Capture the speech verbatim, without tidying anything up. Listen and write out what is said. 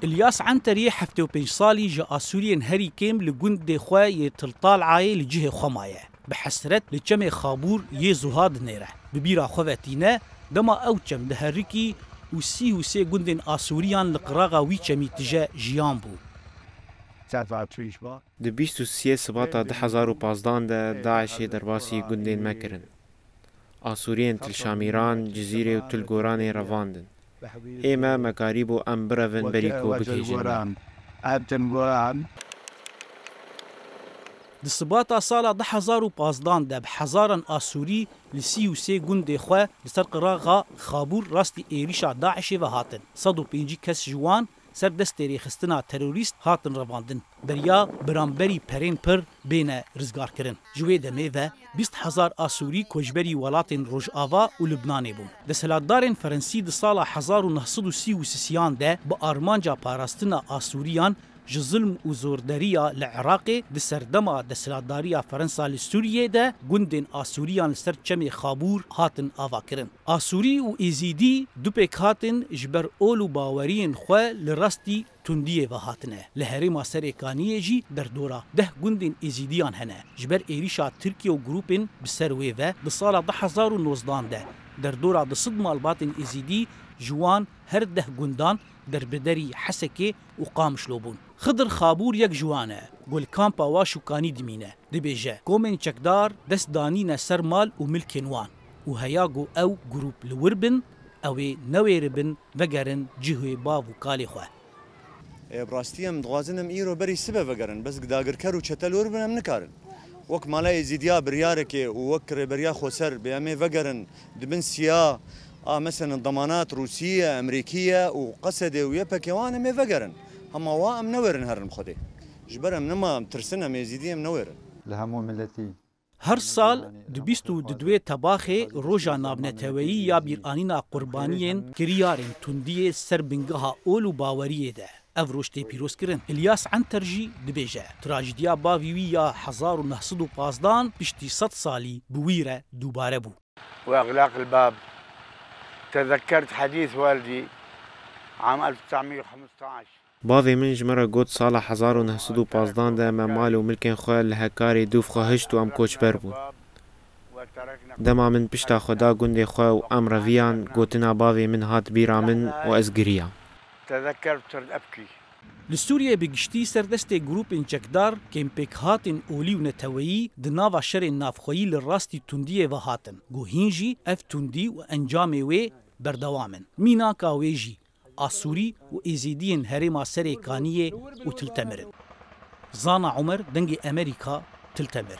Îlyas Enterî heftê û pênc salî ji Asûriyên herî kêm li gundê xwe yê Tiltal'ayê li cihê xwe maye. Bi hesret li çemê Xabûr yê Zuha dinêre. Bi bîra xwe ve tîne, dema ew çem diherikî û sî û sê gundên Asûriyan li qiraxa wî çemî tije jiyan bû. Di bîst û sê Sibata du hezar û pazdan de DAIŞ'ê derbasî gundên me kirin. Asûriyên Til Şamîran, Cizîrê û Til Goranê revandin. Ê me me karîbû em birevin berî ku bigihîjin me. Di Sibata sala du hezar û pazdan de bi hezaran Asûrî li sî û sê gundê xwe li ser qiraxa Xabûr rastî êrîşa DAIŞ'ê ve hatin. Sed û pêncî kes ji wan ser destê rêxistina terorîst hatin revandin. Beriya biramberî perên pir bêne rizgarkirin. Ji wê demê ve bîst hezar Asûrî koçberî welatên Rojava û Libnanê bûn. Desthilatdarên Ferensî di sala hezar û neh sed û sî û sisiyan de bi armanca parastina Asûriyan ji zilm û zorderiya li Iraqê di serdema desthilatdariya Ferensa li Sûriyê de gundên Asûriyan li ser çemê Xabûr hatin avakirin. Asûrî û Êzîdî du pêkhatin ji ber ol û baweriyên xwe li rastî tundiyê ve hatine. Li herêma Serê Kaniyê jî derdora deh gundên Êzîdiyan hene. Ji ber êrîşa Tirkiye û grûpên bi ser wê ve di sala du hezar û nozdan de derdora du sed malbatên Êzîdî ji wan her deh gundan derbederî Hesekê û Qamişlo bûn. Xidir Xabûr yek ji wan e, ku li kampa Waş û Kanî dimîne. Dibêje, komên çekdar dest danîne ser mal û milkên wan û heya ku ew grûp li wir bin, ew ê newêribin vegerin cihê bav û kalê xwe. Ê, bi rastî em dixwazin em îro berî sibe vegerin, bes dagirker û çete li wir bin em nikarin. Wek mala Êzîdiya biryarekê û wek Rêberiya Xweser bê em ê vegerin di bin siya a, meselen, demanat Rûsî ye, Emerîkî ye û Qesedê û Y P G wan em ê vegerin. Hema wa em newêrin herin Xwedê. Ji ber em nema, em tirsin, em Êzîdî em newêrin. Li hemû miletî. Her sal di bîst û di duwê Tebaxê roja navneteweyî ya bîranîna qurbaniyên kiryarên tundiyê ser bingeha ol û baweriyê de ev roj tê pîrozkirin. Îlyas Enter jî dibêje, trajediya bavî wî ya hezar û neh sed û pazdan piştî sed salî bi wî re dubare bû. وإغلاق الباب. تذكرت حديث والدي عام ألف وتسعمية وخمسطعش. Bavê min ji min re got, sala hezar û neh sed û pazdan de me mal û milkên xwe li Hekarê dûv xwe hişt û em koçber bûn. Dema min pişta xwe da gundê xwe û em reviyan, gotina bavê min hat bîra min û ez giriyam. تذكرت صرت أبكي. Li Sûriyê bi giştî ser destê grûpên çekdar kêmpêkhatên olî û neteweyî di nava şerên navxweyî li rastî tundiyê ve hatin, ku hîn jî ev tundî û encamê wê berdewam in. Mînaka wê jî Asûrî û Êzîdiyên herêma Serê Kaniyê û Til Temir in. Zana Omer, Dengê Emerîka, Til Temir.